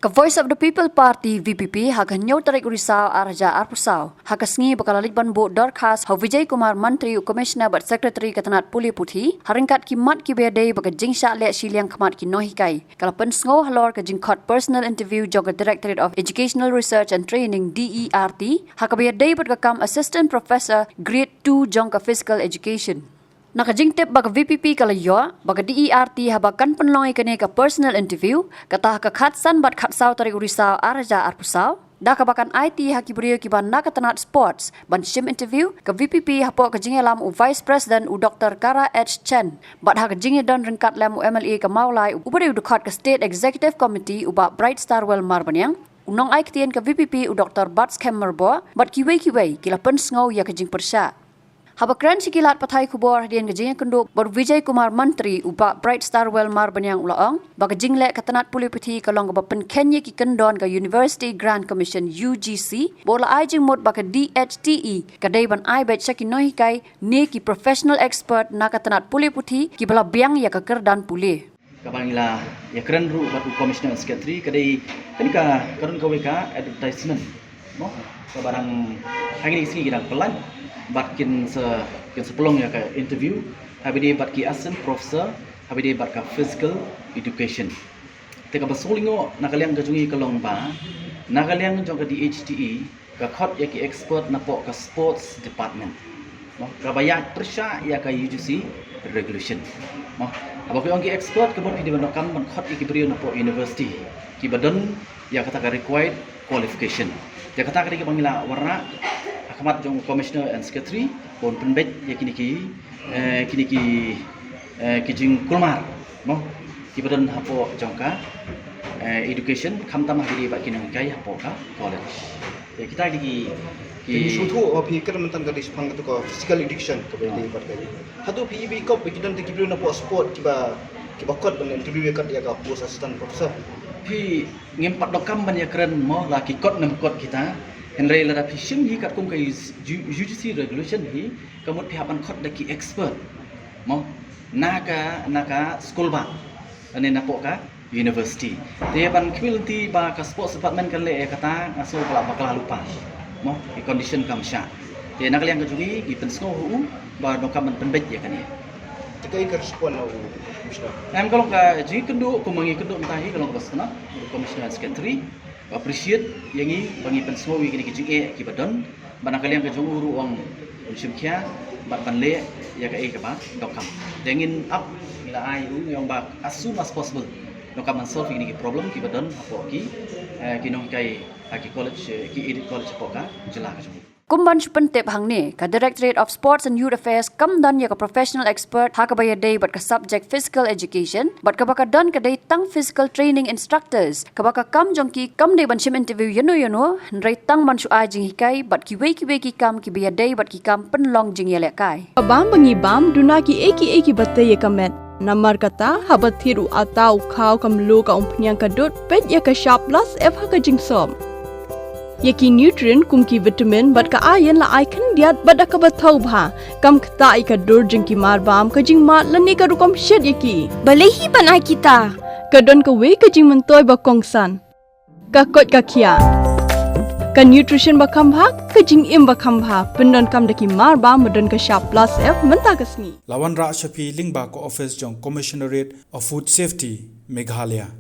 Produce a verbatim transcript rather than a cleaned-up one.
Ka Voice of the People Party, V P P, ha ka hynñiew tarik u Risaw ar hajar arphew saw, ha ka sngi ba ka la leit ban buh dorkhas ha u Vijay Kumar Mantri, u Commissioner bad Secretary ka tnat pule puthi, ha ryngkat ki mat kiba ïadei bad ka jingshah leh shiliang khmat ki nonghikai, ka la pynsngew halor ka jingkhot personal interview jong ka Directorate of Educational Research and Training, D E R T, ha kaba ïadei bad ka kam Assistant Professor Grade two jong ka Physical Education. Na ka jingtip ba ka V P P ka la ïoh ba ka D E R T haba kan pynlong ïa kane ka personal interview, kata ha ka khatsan bad khatsaw tarik u Risaw ar hajar arphew saw, da kaba kan aiti ha ki briew kiba na ka tnat sports ban shim interview, ka V P P hapoh ka jingïalam u Vice President u Doktor Kara H Chen, bad ha ka jingïadon ryngkat lem u M L A ka Mawlai uba dei u dkhot ka State Executive Committee u Bah Brightstarwell Marbaniang, u nongai ktien ka V P P u Doktor Batskhem Myrboh, bad kiwei kiwei ki la pynsngew ïa ka jingpyrshah. Haba kren sha ki lad pathai khubor hadien ka jingïakynduh bad u Vijay Kumar Mantri, u Bah Brightstarwell Marbaniang u la ong ba ka jingleh ka tnat pule puthi ka long kaba pynkheiñ ïa ki kyndon ka University Grant Commission, U G C, ba u la ai jingmut ba ka D H T E ka dei ban ai beit sha ki nonghikai ne ki professional expert na ka tnat pule puthi kiba la biang ïa ka kyrdan pule. Kaba ngi la ïakren ruh bad u Commissioner and Secretary, ka dei, kane ka, ka don kawei ka advertisement, mo? Kaba dang, ha kine ki sngi ki dang pynlait bad kin sa, kin sa pynlong ïa ka interview, ha kaba ïadei bad ki Assistant Professor, ha kaba ïadei bad ka Physical Education. Te kaba sngewlyngngoh na ka liang ka jong ngi ka long ba, na ka liang jong ka D H T E, ka khot ïa ki expert napoh ka sports department, mo, kaba ïaid pyrshah ïa ka U G C regulation, mo. Haba ki ong ki expert, ka mut ki dei ban donkam ban khot ïa ki briew napoh university kiba don ïa kata ka required qualification. Te kata ka dei kaba ngi la wanrah ha khmat jong u Commissioner and Secretary ban pynbeit ïa kine ki, eh, kine ki, eh, ki jingkulmar, mo, kiba don hapoh jong ka, eh, education, khamtam ha kaba ïadei bad ki nonghikai hapoh ka college. Te kita ki, ki, ki sngewthuh, oh, phi kren mynta ka dei shaphang kata ka physical education kaba ïadei bad ka. Hato phi i ba i kop ba ki don te ki briew napoh sport kiba, kiba kot ban interview ïa kat ïa ka post assistant professor? Phi, ngim pat donkam ban ïakren, mo, la ki kot ne em kot kita. Hynrei lada phi shim hi katkum ka U G C regulation hi, ka mut phi hap ban khot da ki expert, mo, na ka, na ka skul bah, lane napoh ka university. Te ban khmih lynti ba ka sports department kan leh ïa kata, nga sngew ba ka la bakla lypa, mo, ki condition kam shah. Te na ka liang ka jong ngi, ngi pynsngew ha u ba donkam ban pynbeit ïa kane. Te kaei ka respond na u Commissioner? Em, ka long ka jingkynduh kumba ngi kynduh mynta hi, ka long kaba sngewtynnat, u Commissioner and Secretary ba appreciate ïa ngi ba ngi pynsngew ïa kine ki jingeh kiba don, bad na ka liang ka jong u ruh u ong un shim khia bad ban leh ïa kaei kaba donkam. Te ngin ap, ngi la ai u, ngi ong ba as soon as possible donkam ban solve ïa kine ki problem kiba don hapoh ki, eh, ki nonghikai ha ki college, eh, ki aided college hapoh ka jylla ka jong ngi. Kum ban shu pyntip hangne, ka Directorate of Sports and Youth Affairs kam don ïa ka professional expert ha kaba ïadei bad ka subject physical education, bad kaba ka don ka dei tang physical training instructors, kaba ka kam jong ki kam dei ban shim interview ïano ïano, hynrei tang ban shu ai jinghikai bad kiwei kiwei ki kam kiba ïadei bad ki kam pynlong jingïalehkai. Ka bam ba ngi bam, duna kiei kiei kiba tei ïa ka met. Namar kata, haba thied u atta u khaw, ka mluh, ka umphniang, ka dud, peit ïa ka Shap Plus F ha ka jingsop. Ïa ki nutrient kum ki vitamin bad ka iron la ai khyndiat bad da kaba thaw bha. Kam ktah ïa ka dur jong ki marbam, ka jingmad lane ka rukom shet ïa ki. Balei hi ban ai kita? Ka don kawei ka jingmyntoi ba kongsan. Ka koit ka khiah. Ka nutrition ba kham bha, ka jingim ba kham bha. Pyndonkam da ki marbam ba don ka Shap Plus F mynta ka sngi. La wanrah sha phi lyngba ka office jong Commissionerate of Food Safety, Meghalaya.